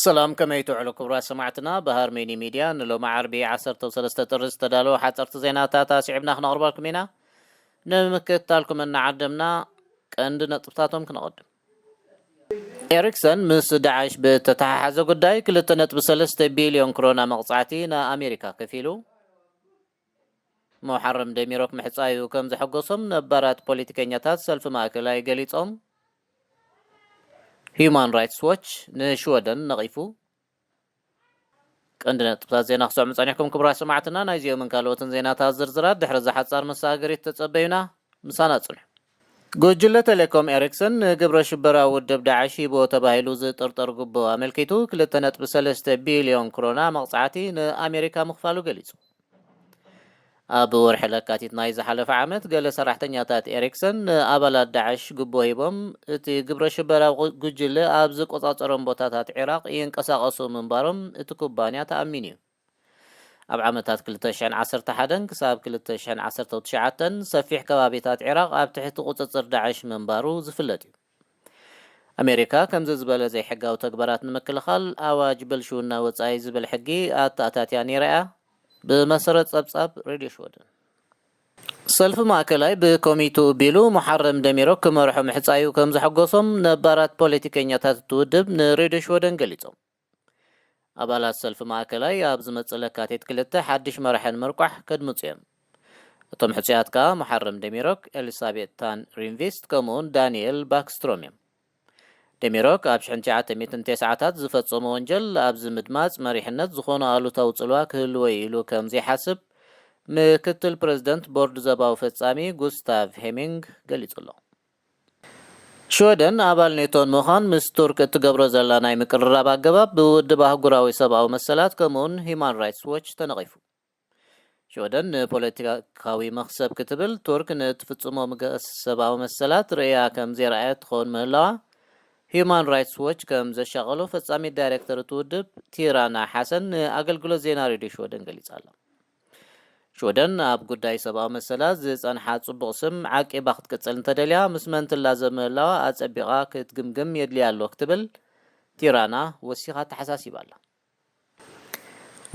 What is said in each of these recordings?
ሰላም፣ ከመይ ትውዕሉ ክቡራት ሰማዕትና? ብሃርሜኒ ሚድያ ንሎሚ ዓርቢ ዓሰርተ ሰለስተ ጥሪ ዝተዳለወ ሓፀርቲ ዜናታት ኣስዒብና ክነቕርበልኩም ኢና። ንምክትታልኩም እናዓደምና ቀንዲ ነጥብታቶም ክነቐድም። ኤሪክሰን ምስ ዳዕሽ ብተተሓሓዘ ጉዳይ ክልተ ነጥቢ ሰለስተ ቢልዮን ክሮና መቕጻዕቲ ንኣሜሪካ ከፊሉ። ሙሓረም ደሚሮክ ምሕጻዩ ከም ዘሐጎሶም ነባራት ፖለቲከኛታት ሰልፊ ማእከላይ ገሊጾም። ሂዩማን ራይትስ ዎች ንሽወደን ነቒፉ። ቀንዲ ነጥብታት ዜና ክሰምዑ ጸኒሕኩም ክቡራት ሰማዕትና። ናይዚኦምን ካልኦትን ዜናታት ዝርዝራት ድሕሪ እዛ ሓጻር መሰጋገሪት ተጸበዩና፣ ምሳና ጽንሑ። ጉጅለ ቴሌኮም ኤሪክሰን ንግብረ ሽበራዊ ውድብ ዳዕሽ ሂብዎ ተባሂሉ ዝጥርጠር ጉቦ ኣመልኪቱ ክልተ ነጥቢ ሰለስተ ቢልዮን ክሮና መቕጻዕቲ ንኣሜሪካ ምኽፋሉ ገሊጹ። ኣብ ወርሒ ለካቲት ናይ ዝሓለፈ ዓመት ገለ ሰራሕተኛታት ኤሪክሰን ንኣባላት ዳዕሽ ጉቦ ሂቦም እቲ ግብረ ሽበራዊ ጉ-፣ ጉጅለ ኣብ ዝቆጻጸሮም ቦታታት ዒራቕ ይንቀሳቐሱ ምንባሮም እቲ ኩባንያ ተኣሚኑ እዩ። ኣብ ዓመታት ክልተ ሽሕን ዓሰርተ ሓደን ክሳብ ክልተ ሽሕን ዓሰርተ ትሽዓተን ሰፊሕ ከባቢታት ዒራቕ ኣብ ትሕቲ ቁጽጽር ዳዕሽ ምንባሩ ዝፍለጥ እዩ። ኣሜሪካ ከምዚ ዝበለ ዘይሕጋዊ ተግባራት ንምክልኻል ኣዋጅ ብልሽውና ወጻኢ ዝብል ሕጊ ኣተኣታትያ ነይራ እያ፣ ብመሰረት ጸብጻብ ሬድዮ ሽወደን። ሰልፊ ማእከላይ ብኮሚትኡ ቢሉ ሙሓረም ደሚሮክ ክመርሖ ምሕጻዩ ከም ዘሐጎሶም ነባራት ፖለቲከኛታት እቲ ውድብ ንሬድዮ ሽወደን ገሊጾም። ኣባላት ሰልፊ ማእከላይ ኣብ ዝመጽእ ለካቲት ክልተ ሓድሽ መራሒ ንምርቋሕ ከድምጹ እዮም። እቶም ሕጹያት ከኣ ሙሓረም ደሚሮክ፣ ኤሊሳቤት ታን ሪንቪስት ከምኡውን ዳንኤል ባክስትሮም እዮም። ደሚሮክ ኣብ ሽሕን ትሽዓተ ሚእትን ተስዓታት ዝፈጸሞ ወንጀል ኣብዚ ምድማጽ መሪሕነት ዝኾነ ኣሉታዊ ጽልዋ ክህልዎ እዩ ኢሉ ከም ዘይሓስብ ምክትል ፕረዚደንት ቦርድ ዘባዊ ፈጻሚ ጉስታቭ ሄሚንግ ገሊጹ ኣሎ። ሽወደን ኣባል ኔቶ ንምዃን ምስ ቱርክ እትገብሮ ዘላ ናይ ምቅርራብ ኣገባብ ብውድብ ኣህጉራዊ ሰብኣዊ መሰላት ከምኡውን ሂዩማን ራይትስ ዎች ተነቒፉ። ሽወደን ንፖለቲካዊ መኽሰብ ክትብል ቱርክ ንእትፍጽሞ ምግሃስ ሰብኣዊ መሰላት ርእያ ከም ዘይረኣየት ትኸውን ምህላዋ ሂዩማን ራይትስ ዎች ከም ዘሻቐሎ ፈጻሚት ዳይሬክተር እቲ ውድብ ቲራና ሓሰን ንኣገልግሎት ዜና ሬድዮ ሽወደን ገሊጻ ኣላ። ሽወደን ኣብ ጉዳይ ሰብኣዊ መሰላት ዝጸንሓ ጽቡቕ ስም ዓቂባ ክትቅጽል እንተደልያ ምስ መን ትላዘብ ምህላዋ ኣጸቢቓ ክትግምግም የድልያ ኣሎ ክትብል ቲራና ወሲኻ ተሓሳሲባ ኣላ።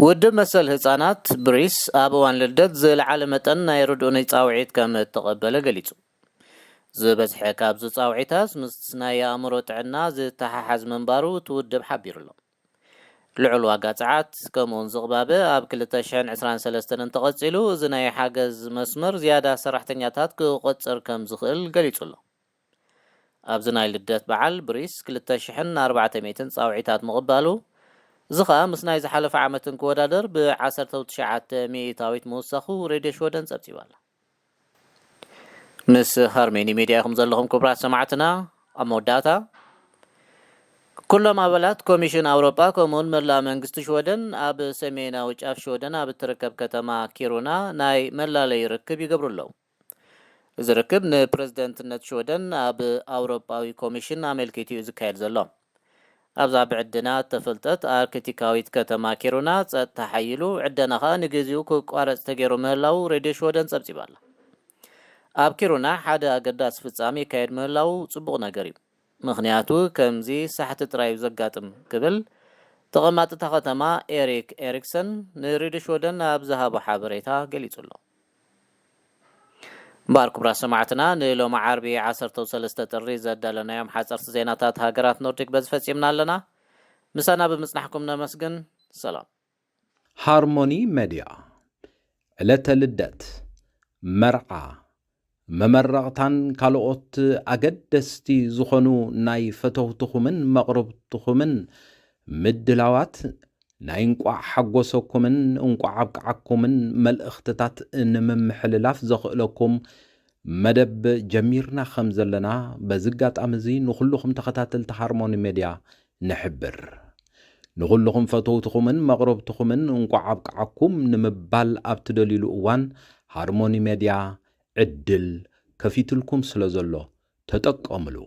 ውድብ መሰል ህጻናት ብሪስ ኣብ እዋን ልደት ዝለዓለ መጠን ናይ ርድኡኒ ጻውዒት ከም እተቐበለ ገሊጹ። ዝበዝሐ ካብዚ ጻውዒታት ምስ ናይ ኣእምሮ ጥዕና ዝተሓሓዝ ምንባሩ እቲ ውድብ ሓቢሩ ኣሎ። ልዑል ዋጋ ጸዓት ከምኡውን ዝቕባበ ኣብ ክልተ ሽሕን ዕስራን ሰለስተን እንተቐጺሉ፣ እዚ ናይ ሓገዝ መስመር ዝያዳ ሰራሕተኛታት ክቖጽር ከም ዝኽእል ገሊጹ ኣሎ። ኣብዚ ናይ ልደት በዓል ብሪስ ክልተ ሽሕን ኣርባዕተ ሚእትን ጻውዒታት ምቕባሉ፣ እዚ ኸኣ ምስ ናይ ዝሓለፈ ዓመት እንክወዳደር ብዓሰርተ ትሽዓተ ሚእታዊት ምውሳኹ ሬድዮ ሽወደን ጸብጺባ ኣላ። ምስ ሃርሜኒ ሚድያ ኢኹም ዘለኹም ክቡራት ሰማዕትና። ኣብ መወዳእታ፣ ኩሎም ኣባላት ኮሚሽን ኣውሮጳ ከምኡውን መላእ መንግስቲ ሽወደን ኣብ ሰሜናዊ ጫፍ ሽወደን ኣብ እትርከብ ከተማ ኪሩና ናይ መላለዪ ርክብ ይገብሩ ኣለዉ። እዚ ርክብ ንፕረዚደንትነት ሽወደን ኣብ ኣውሮጳዊ ኮሚሽን ኣመልኪቱ እዩ ዝካየድ ዘሎ። ኣብዛ ብዕድና እተፈልጠት ኣርክቲካዊት ከተማ ኪሩና ጸጥታ ሓይሉ፣ ዕደና ኸኣ ንግዜኡ ክቋረጽ ተገይሩ ምህላዉ ሬድዮ ሽወደን ጸብጺባ ኣላ። ኣብ ኪሩና ሓደ ኣገዳሲ ፍጻሜ ይካየድ ምህላዉ ጽቡቕ ነገር እዩ፣ ምኽንያቱ ከምዚ ሳሕቲ ጥራይ እዩ ዘጋጥም ክብል ተቐማጢ እታ ከተማ ኤሪክ ኤሪክሰን ንሬድዮ ሽወደን ኣብ ዝሃቦ ሓበሬታ ገሊጹ ኣሎ። እምበኣር ክቡራት ሰማዕትና፣ ንሎሚ ዓርቢ ዓሰርተ ሰለስተ ጥሪ ዘዳለናዮም ሓጸርቲ ዜናታት ሃገራት ኖርዲክ በዚ ፈጺምና ኣለና። ምሳና ብምጽናሕኩም ነመስግን። ሰላም። ሃርሞኒ መድያ፣ ዕለተ ልደት፣ መርዓ፣ መመረቕታን ካልኦት ኣገደስቲ ዝኾኑ ናይ ፈተውትኹምን መቕርብትኹምን ምድላዋት ናይ እንቋዕ ሓጎሰኩምን እንቋዕ ኣብቅዓኩምን መልእኽትታት ንምምሕልላፍ ዘኽእለኩም መደብ ጀሚርና ከም ዘለና በዚ ኣጋጣሚ እዚ ንኹልኹም ተኸታተልቲ ሃርሞኒ ሜድያ ንሕብር። ንኹልኹም ፈተውትኹምን መቕረብትኹምን እንቋዕ ኣብቅዓኩም ንምባል ኣብ ትደልዩሉ እዋን ሃርሞኒ ሜድያ ዕድል ከፊትልኩም ስለ ዘሎ ተጠቀምሉ።